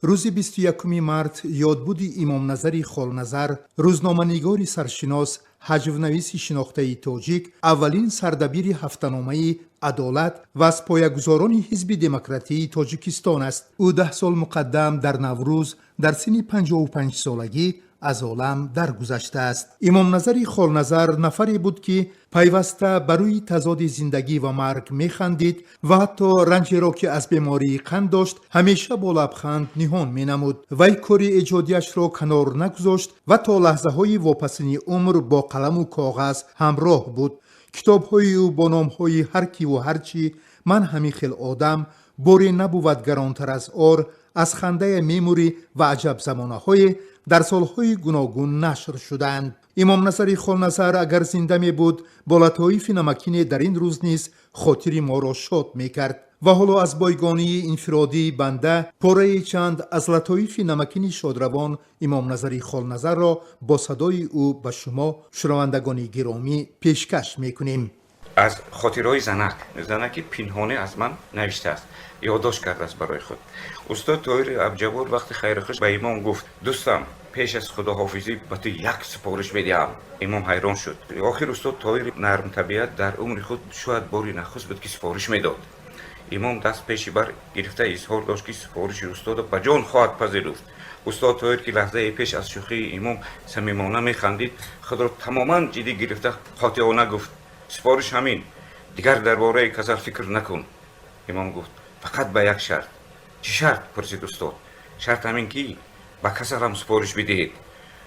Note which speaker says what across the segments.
Speaker 1: Рӯзи 21 март ёдбуди Имомназари Холназар, рӯзноманигори саршинос, ҳаҷвнависи шинохтаи тоҷик, аввалин сардабири ҳафтаномаи «Адолат» ва аз поягузорони Ҳизби демократии Тоҷикистон аст. Ӯ 10 сол муқаддам дар Наврӯз дар синни 55-солагӣ аз олам даргузаштааст. Имомназари Холназар нафаре буд, ки пайваста ба рӯи тазоди зиндагӣ ва марг механдид ва ҳатто ранҷеро, ки аз бемории қанд дошт, ҳамеша бо лабханд ниҳон менамуд. Вай кори эҷодиашро канор нагузошт ва то лаҳзаҳои вопасини умр бо қаламу коғаз ҳамроҳ буд. Китобҳои ӯ бо номҳои «Ҳар киву ҳар чӣ», «Ман ҳамин хел одам», «Боре набувад гаронтар аз ор», «Аз хандая мемурӣ» ва «Аҷаб замонаҳое» дар солҳои гуногун нашр шудаанд. Имомназари Холназар агар зинда мебуд, бо латоифи намакине дар ин рӯз низ хотири моро шод мекард. Ва ҳоло аз бойгонии инфиродии банда пораи чанд аз латоифи намакини шодравон Имомназари Холназарро бо садои ӯ ба шумо, шунавандагони гиромӣ, пешкаш мекунем.
Speaker 2: Аз хотираҳои занак, занаки пинҳонӣ аз ман навиштааст, ёддошт кардааст барои худ. Устод Тоҳири Абҷабор вақти хайрухуш ба Имом гуфт: «Дӯстам, пеш аз худоҳофизӣ ба ту як супориш медиҳам». Имом ҳайрон шуд. Охир устод Тоҳири нармтабиат дар умри худ шояд бори нахуст буд, ки супориш медод. Имом даст пеши бар гирифта изҳор дошт, ки супориши устодо ба ҷон хоҳад пазируфт. Устод Тоҳир, ки лаҳзаи пеш аз шӯхии Имом самимона механдид, худро тамоман ҷиддӣ гирифта, қотеона гуфт: «Супориш ҳамин: дигар дар бораи касал фикр накун». Имом гуфт: «Фақат ба як шарт». «Чӣ шарт?» — пурсид устод. «Шарт ҳамин, ки ба касалам супориш бидиҳед».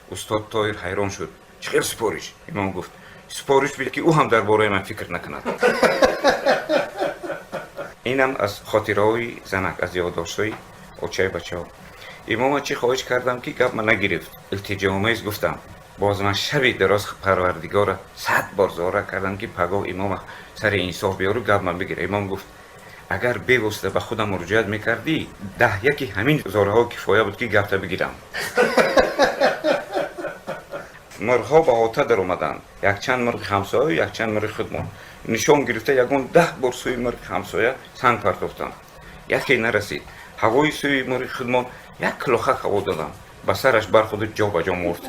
Speaker 2: Устод Тоҳир ҳайрон шуд: «Чӣ хел супориш?» Имом гуфт: «Супориш бид, ки ӯ ҳам дар бораи ман фикр накунад». Инам аз хотираҳои занак, аз ёддоштҳои очаи бачаҳо. Имома чӣ хоҳиш кардам, ки гап ма нагирифт. Илтиҷоомез гуфтам. Боз ман шаби дароз Парвардигора 100 бор зора кардам, ки пагоҳ имома сари инсоф биёру гап ман бигира. Имом гуфт: «Агар бевосита ба худам муроҷиат мекардӣ, 10 яки ҳамин зораҳо кифоя буд, ки гапта бигирам». Мурғҳо ба ота даромаданд. Якчанд мурғи ҳамсояю якчанд мурғи худмон нишон гирифта, ягон 10 бор сӯи мурғи ҳамсоя санг партофтанд. Яке нарасид. Ҳавои сӯи мурғи худмон як кӯлохак ҳаво додам, ба сараш бархӯрду ҷо ба ҷо мурд.